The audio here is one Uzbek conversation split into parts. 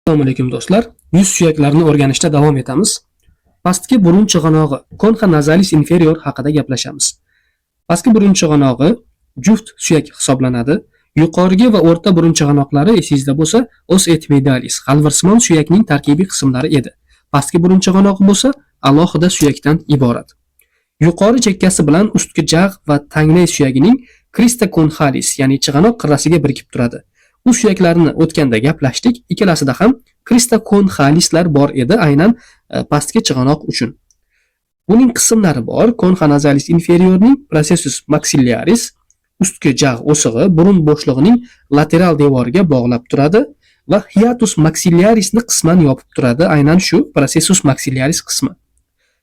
Assalomu alaykum, do'stlar. Yuz suyaklarini o'rganishda davom etamiz. Pastki burun chig'anog'i, concha nasalis inferior haqida gaplashamiz. Pastki burun chig'anog'i juft suyak hisoblanadi. Yuqorigi va o'rta burun chig'anoqlari, esingizda bo'lsa, os ethmoidalis, g'alvirsimon suyakning tarkibiy qismlari edi. Pastki burun chig'anog'i bo'lsa alohida suyakdan iborat. Yuqori chekkasi bilan ustki jag' va tanglay suyagining crista conchalis, ya'ni chig'anoq qirrasiga birikib turadi. Bu suyaklarni o'tganda gaplashdik. Ikkalasida ham crista conchalislar bor edi, aynan pastki chig'anoq uchun. Buning qismlari bor. Concha nasalis inferiorning processus maxillaris, ustki jag' o'sig'i, burun bo'shlig'ining lateral devoriga bog'lab turadi va hiatus maxillarisni qisman yopib turadi, aynan shu processus maxillaris qismi.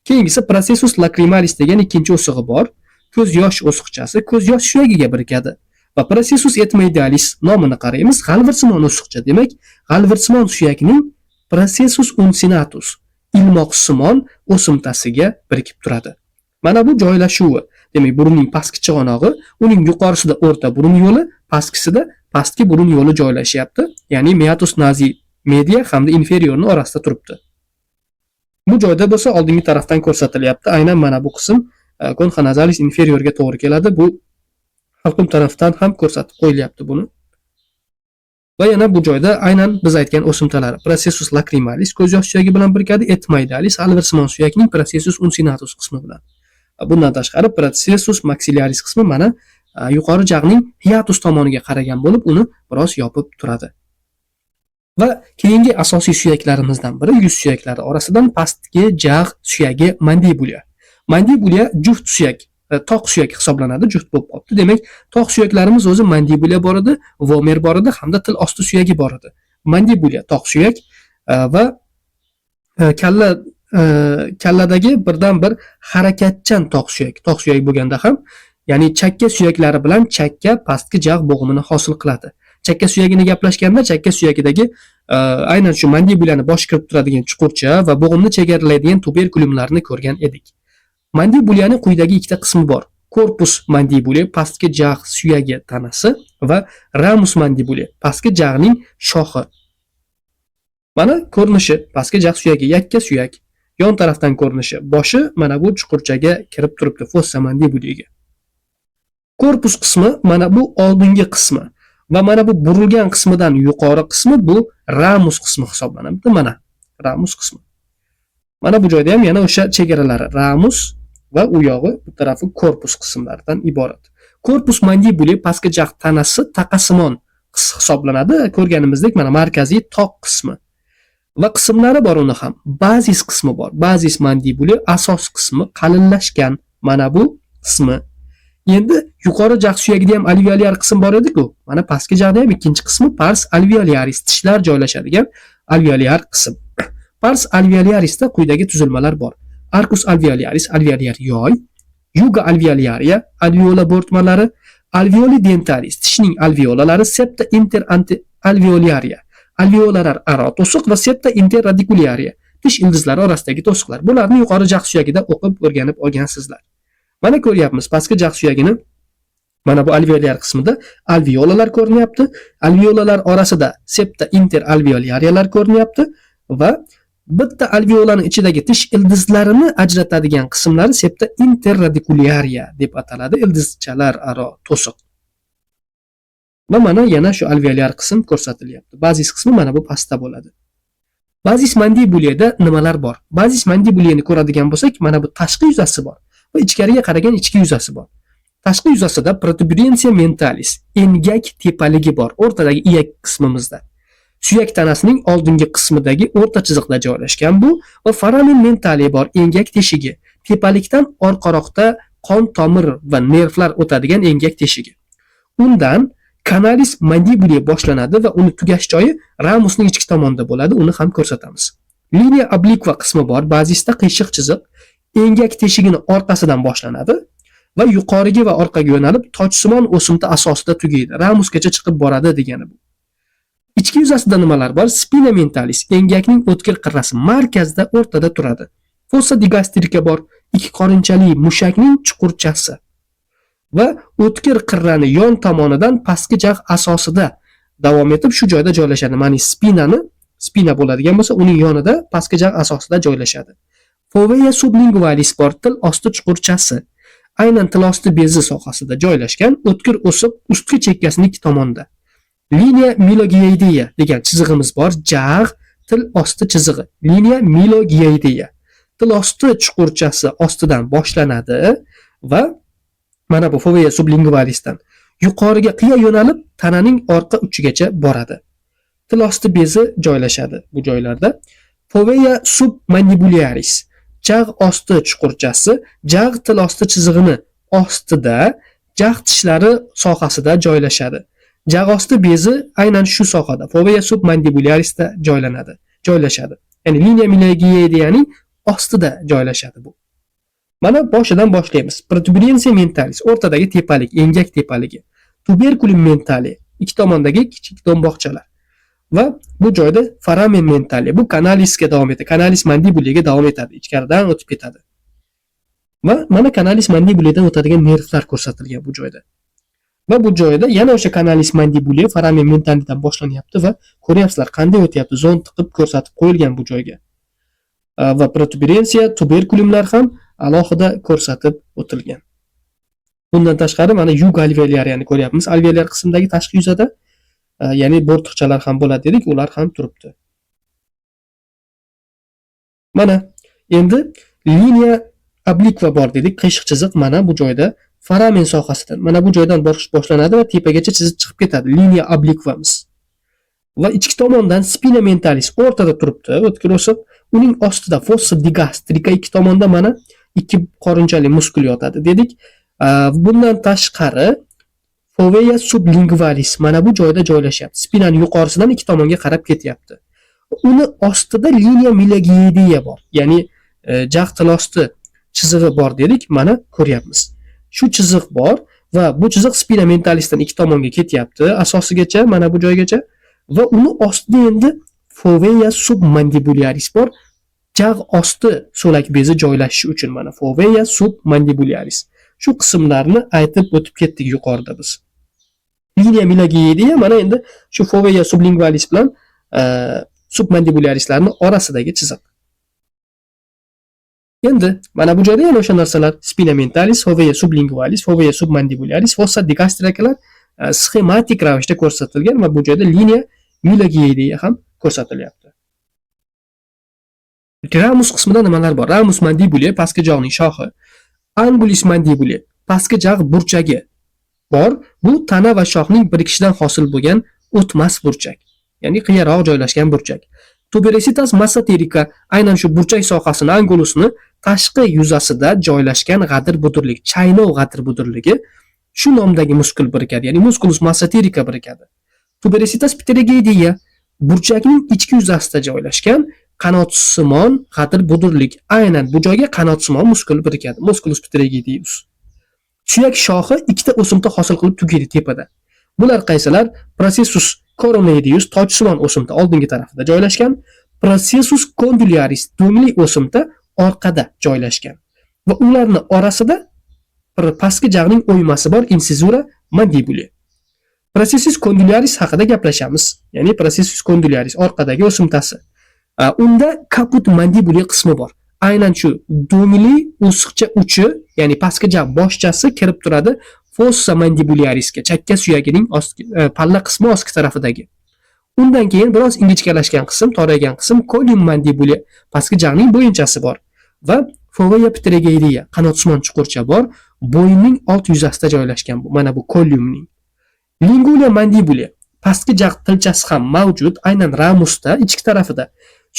Keyingisi processus lacrimalis degan ikkinchi o'sig'i bor. Ko'z yosh o'siqchasi ko'z yosh suyagiga birikadi. Va processus ethmoidalis, nomini qaraymiz, g'alvirsimon o'siqcha. Demak, g'alvirsimon suyakning processus uncinatus, ilmoqsimon o'simtasiga birikib turadi. Mana bu joylashuvi. Demak, burunning pastki chig'anog'i, uning yuqorisida o'rta burun yo'li, pastkisida pastki burun yo'li joylashyapti. Ya'ni meatus nasi media hamda inferiorni orasida turibdi. Bu joyda bo'lsa oldingi tarafdan ko'rsatilyapti. Aynan mana bu qism concha nasalis inferiorga to'g'ri keladi. Bu halqum tarafdan ham ko'rsatib qo'yilyapti buni. Va yana bu joyda aynan biz aytgan o'simtalar: processus lacrimalis ko'z yosh suyagi bilan birikadi, ethmoidalis alvirsimon suyakning processus uncinatus qismi bilan. Bundan tashqari, processus maxillaris qismi mana yuqori jag'ning hiatus tomoniga qaragan bo'lib, uni biroz yopib turadi. Va keyingi asosiy suyaklarimizdan biri yuz suyaklari orasidan pastki jag' suyagi, mandibula. Mandibula juft suyak, toq suyak hisoblanadi, juft bo'lib qolibdi. Demak, toq suyaklarimiz o'zi mandibula bor edi, vomer bor edi hamda til osti suyagi bor edi. Mandibula toq suyak va kalladagi birdan bir harakatchan toq suyak. Toq suyak bo'lganda ham, ya'ni chakka suyaklari bilan chakka pastki jag' bo'g'imini hosil qiladi. Chakka suyagini gaplashganda, chakka suyagidagi aynan shu mandibulani bosh kirib turadigan chuqurcha va bo'g'imni chegaralaydigan tuberkulumlarni ko'rgan edik. Mandibulani quyidagi ikkita qismi bor. Corpus mandibuli, pastki jag' suyagi tanasi, va ramus mandibuli, pastki jag'ning shoxi. Mana ko'rinishi, pastki jag' suyagi yakka suyak. Yon tarafdan ko'rinishi, boshi mana bu chuqurchaga kirib turibdi, fossa mandibuliga. Korpus qismi mana bu oldingi qismi va mana bu burilgan qismidan yuqori qismi, bu ramus qismi hisoblanadi. Mana ramus qismi. Mana bu joyda ham yana o'sha chegaralari, ramus va u yog'i, bu tarafi korpus qismlaridan iborat. Corpus mandibuli, pastki jag' tanasi taqasimon hisoblanadi. Ko'rganimizdek, mana markaziy toq qismi. Va qismlari bor uni ham. Bazis qismi bor. Bazis mandibuli, asos qismi qalinlashgan. Mana bu qismi. Endi yuqori jag' suyagida ham alveolyar qism bor edi-ku. Mana pastki jag'da ham ikkinchi qismi, pars alveolaris, tishlar joylashadigan alveolyar qism. Pars alveolarisda quyidagi tuzilmalar bor. Arcus alveolaris, alveolyar yoy, juga alveolaria, alveola bo'rtmalari, alveoli dentalis, tishning alveolalari, septa inter alveolaria, alveolalar aro to'siq, va septa interradicularia, tish ildizlari orasidagi to'siqlar. Bularni yuqori jag' suyagida o'qib o'rganib olgansizlar. Mana ko'ryapmiz pastki jag' suyagini, mana bu alveolyar qismida alveolalar ko'rinyapti. Alveolalar orasida septa interalveolariyalar ko'rinyapti va bitta alveolani ichidagi tish ildizlarini ajratadigan qismlari septa interradicularia deb ataladi, ildizchalar aro to'siq. Va mana yana shu alveolyar qism ko'rsatilyapti. Bazis qismi mana bu pastda bo'ladi. Bazis mandibuliyada nimalar bor? Bazis mandibuliyani ko'radigan bo'lsak, mana bu tashqi yuzasi bor va ichkariga qaragan ichki yuzasi bor. Tashqi yuzasida protuberantia mentalis, engak tepaligi bor, o'rtadagi iyak qismimizda. Suyak tanasining oldingi qismidagi o'rta chiziqda joylashgan bu va foramen mentali bor, engak teshigi. Tepalikdan orqaroqda qon tomir va nervlar o'tadigan engak teshigi. Undan canalis mandibuli boshlanadi va uni tugash joyi ramusning ichki tomonida bo'ladi, uni ham ko'rsatamiz. Linea obliqua qismi bor, bazisda qiyshiq chiziq engak teshigini orqasidan boshlanadi va yuqoriga va orqaga yo'nalib, tojsimon o'simta asosida tugaydi. Ramusgacha chiqib boradi degani bu. Ichki yuzasida nimalar bor? Spina mentalis, engakning o'tkir qirrasi markazda, o'rtada turadi. Fossa digastrika bor, ikki qorinchali mushakning chuqurchasi. Va o'tkir qirrani yon tomonidan pastki jag' asosida davom etib, shu joyda joylashadi. Ya'ni spinani, Spina bo'ladigan bo'lsa, uning yonida pastki jag' asosida joylashadi. Fovea sublingualis bor, til osti chuqurchasi. Aynan til osti bezi sohasida joylashgan o'tkir o'siq ustki chekkasining ikki tomonida. Linea mylohyoidea degan chizig'imiz bor, jag' til osti chizig'i. Linea mylohyoidea. Til osti chuqurchasi ostidan boshlanadi va mana bu fovea sublingualisdan yuqoriga qiya yo'nalib tananing orqa uchigacha boradi. Til osti bezi joylashadi bu joylarda. Fovea submandibularis jag' osti chuqurchasi jag' til osti chizig'ini ostida jag' tishlari sohasida joylashadi. Jag' osti bezi aynan shu sohada fovea submandibularisda joylanadi, joylashadi. Ya'ni linea mylohyoideaning ostida joylashadi bu. Mana boshidan boshlaymiz. Protuberantia mentalis o'rtadagi tepalik, engak tepaligi. Tuberculum mentale ikki tomondagi kichik do'mboqchalar. Va bu joyda foramen mentale bu kanalisga davom etadi. Kanalis mandibuliga davom etadi. Ichkaridan o'tib ketadi. Va mana kanalis mandibulidan o'tadigan nervlar ko'rsatilgan bu joyda. Va bu joyda yana o'sha kanalis mandibuli foramen mentalidan boshlanyapti va ko'ryapsizlar qanday o'tyapti, zond tiqib ko'rsatib qo'yilgan bu joyga. Va protuberansiya, tuberkulumlar ham alohida ko'rsatib o'tilgan. Bundan tashqari mana yug alveolyarini ko'ryapmiz. Alveolyar qismdagi tashqi yuzada, ya'ni bo'rtiqchalar ham bo'ladi dedik, ular ham turibdi. Mana endi liniya obliqua bor dedik, qiyshiq chiziq mana bu joyda foramen sohasidan, mana bu joydan boshlanadi va tepagacha chizib chiqib ketadi liniya obliquamiz. Va ichki tomondan spina mentalis o'rtada turibdi, o'tkir o'siq. Uning ostida fossa digastrika, ikki tomonda mana ikki qorinchali muskul yotadi dedik. Bundan tashqari fovea sublingualis mana bu joyda joylashyapti. Spinani yuqorisidan ikki tomonga qarab ketyapti. Uni ostida liniya mylohyoidea bor. Ya'ni jag' til osti chizig'i bor dedik, mana ko'ryapmiz. Shu chiziq bor va bu chiziq spina mentalisdan ikki tomonga ketyapti, asosigacha, mana bu joygacha va uni ostida endi fovea submandibularis bor. Jag' osti so'lak bezi joylashishi uchun mana fovea submandibularis. Shu qismlarni aytib o'tib ketdik yuqorida biz. Liniya mylohyoidea mana endi shu fovea sublingualis bilan submandibularislarni orasidagi chiziq. Endi mana bu joyda yana o'sha narsalar: spina mentalis, fovea sublingualis, fovea submandibularis, fossa digastrikalar sxematik ravishda ko'rsatilgan va bu joyda liniya mylohyoidea ham ko'rsatilyapti. Ramus qismida nimalar bor? Ramus mandibuli pastki jag'ning shoxi, angulus mandibuli pastki jag' burchagi bor. Bu tana va shoxning birikishidan hosil bo'lgan o'tmas burchak, ya'ni qiyaroq joylashgan burchak. Tuberositas masseterica aynan shu burchak sohasini, angulusni tashqi yuzasida joylashgan g'adir-budurlik, chaynov g'adir-budurligi, shu nomdagi muskul birikadi, ya'ni musculus masseterica birikadi. Tuberositas pterygoidea burchakning ichki yuzasida joylashgan qanotsimon g'adir-budurlik. Aynan bu joyga qanotsimon muskul birikadi. Musculus pterygoideus. Suyak shoxi ikkita o'simta hosil qilib tugaydi tepada. Bular qaysilar? Processus coronoideus tojsimon o'simta oldingi tarafida joylashgan, Processus condylaris do'ngli o'simta orqada joylashgan. Va ularni orasida bir pastki jag'ning o'ymasi bor, incisura mandibuli. Processus condylaris haqida gaplashamiz. Ya'ni Processus condylaris orqadagi o'simtasi. Unda caput mandibuli qismi bor. Aynan shu do'ngli o'siqcha uchi, ya'ni pastki jag' boshchasi kirib turadi fossa mandibularisga, chakka suyagining ostki, palla qismi ostki tarafidagi. Undan keyin biroz ingichkalashgan qism, toraygan qism collum mandibuli, pastki jag'ning bo'yinchasi bor va fovea pterygoidea qanotsimon chuqurcha bor, bo'yinning old yuzasida joylashgan bu, mana bu collumning. Lingula mandibuli pastki jag' tilchasi ham mavjud, aynan ramusda ichki tarafida.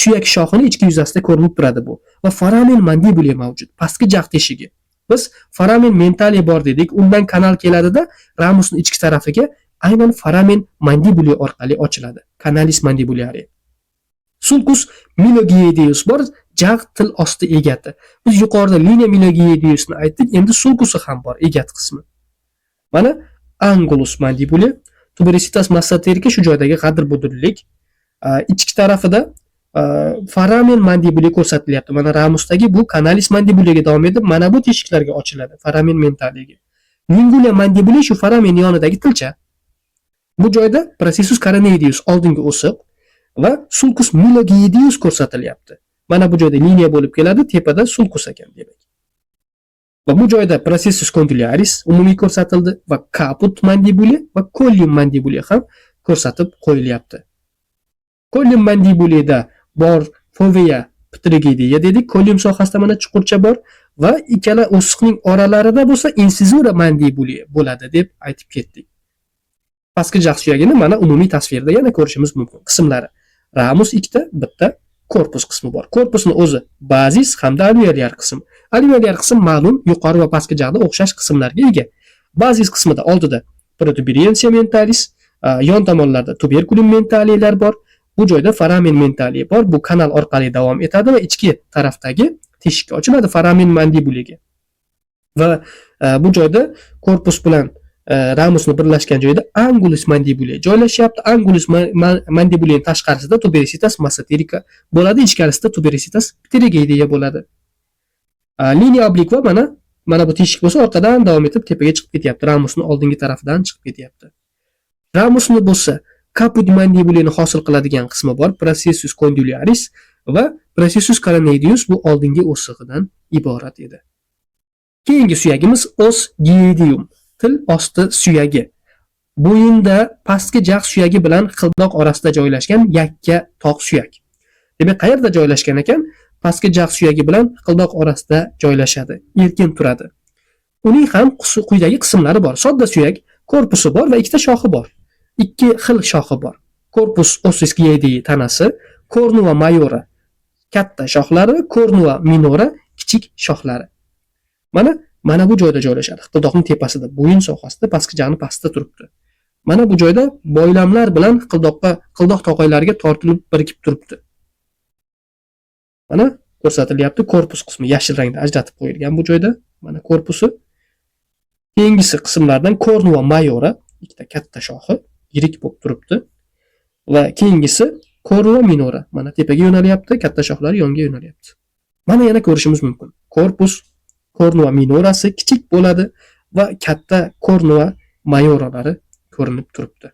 Suyak shoxini ichki yuzasida ko'rinib turadi bu. Va foramen mandibuli mavjud, pastki jag' teshigi. Biz foramen mentali bor dedik, undan kanal keladida ramusning ichki tarafiga aynan foramen mandibuli orqali ochiladi. Canalis mandibulari. Sulcus mylohyoideus bor, jag' til osti egati. Biz yuqorida linea mylohyoideusni aytdik, endi sulkusi ham bor, egat qismi. Mana angulus mandibuli, tuberositas masseterica shu joydagi g'adir-budurlik, ichki tarafida foramen mandibuli ko'rsatilyapti. Mana ramusdagi bu canalis mandibuliga davom etib, mana bu teshiklarga ochiladi, foramen mentaliga. Lingula mandibuli shu foramen yonidagi tilcha. Bu joyda processus coronoideus oldingi o'siq Va sulcus mylohyoideus ko'rsatilyapti. Mana bu joyda liniya bo'lib keladi, tepada sulcus ekan demak. Va bu joyda processus condylaris umumiy ko'rsatildi va caput mandibulae va collum mandibulae ham ko'rsatib qo'yilyapti. Collum mandibulaeda bor fovea pterygoidea dedik, collum sohasida mana chuqurcha bor va ikkala o'siqning oralarida bo'lsa incisura mandibulae bo'ladi deb aytib ketdik. Pastki jag' suyagini mana umumiy tasvirda yana ko'rishimiz mumkin. Qismlari: ramus ikkita, bitta korpus qismi bor. Korpusni o'zi bazis hamda alveolyar qism. Alveolyar qism ma'lum, yuqori va pastki jag'da o'xshash qismlarga ega. Bazis qismida oldida protuberantia mentalis, yon tomonlarda tuberculum mentalilar bor. Bu joyda foramen mentali bor. Bu kanal orqali davom etadi va ichki tarafdagi teshikka ochiladi, foramen mandibuliga. Va bu joyda korpus bilan ramusni birlashgan joyda angulus mandibulae joylashyapti. Angulus mandibulae tashqarisida tuberositas masseterica bo'ladi, ichkarisida tuberositas pterygoidea bo'ladi. Linea obliqua mana bu teshik bo'lsa, orqadan davom etib tepaga chiqib ketyapti. Ramusni oldingi tarafidan chiqib ketyapti. Ramusni bo'lsa caput mandibulaeni hosil qiladigan qismi bor, processus condylaris va processus coronoideus bu oldingi o'sig'idan iborat edi. Keyingi suyagimiz os hyoideum, til osti suyagi. Bo'yinda pastki jag' suyagi bilan hiqildoq orasida joylashgan yakka tog' suyak. Demak, qayerda joylashgan ekan? Pastki jag' suyagi bilan hiqildoq orasida joylashadi, erkin turadi. Uning ham quyidagi qismlari bor. Sodda suyak, korpusi bor va ikkita shoxi bor. Ikki xil shoxi bor. Corpus ossis hyoidei tanasi, cornua majora katta shoxlari, cornua minora kichik shoxlari. Mana bu joyda joylashadi. Hiqildoqning tepasida, bo'yin sohasida, pastki jag'ni pastida turibdi. Mana bu joyda boylamlar bilan hiqildoq tog'aylariga tortilib birikib turibdi. Mana ko'rsatilyapti korpus qismi yashil rangda ajratib qo'yilgan bu joyda. Mana korpusi. Keyingisi qismlardan cornua majora, ikkita katta shoxi yirik bo'lib turibdi. Va keyingisi cornua minora. Mana tepaga yo'nalyapti, katta shoxlari yonga yo'nalyapti. Mana yana ko'rishimiz mumkin. Korpus, cornua minorasi kichik bo'ladi va katta cornua majoralari ko'rinib turibdi.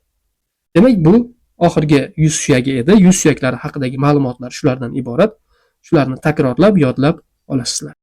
Demak, bu oxirgi yuz suyagi edi. Yuz suyaklari haqidagi ma'lumotlar shulardan iborat. Shularni takrorlab, yodlab olasizlar.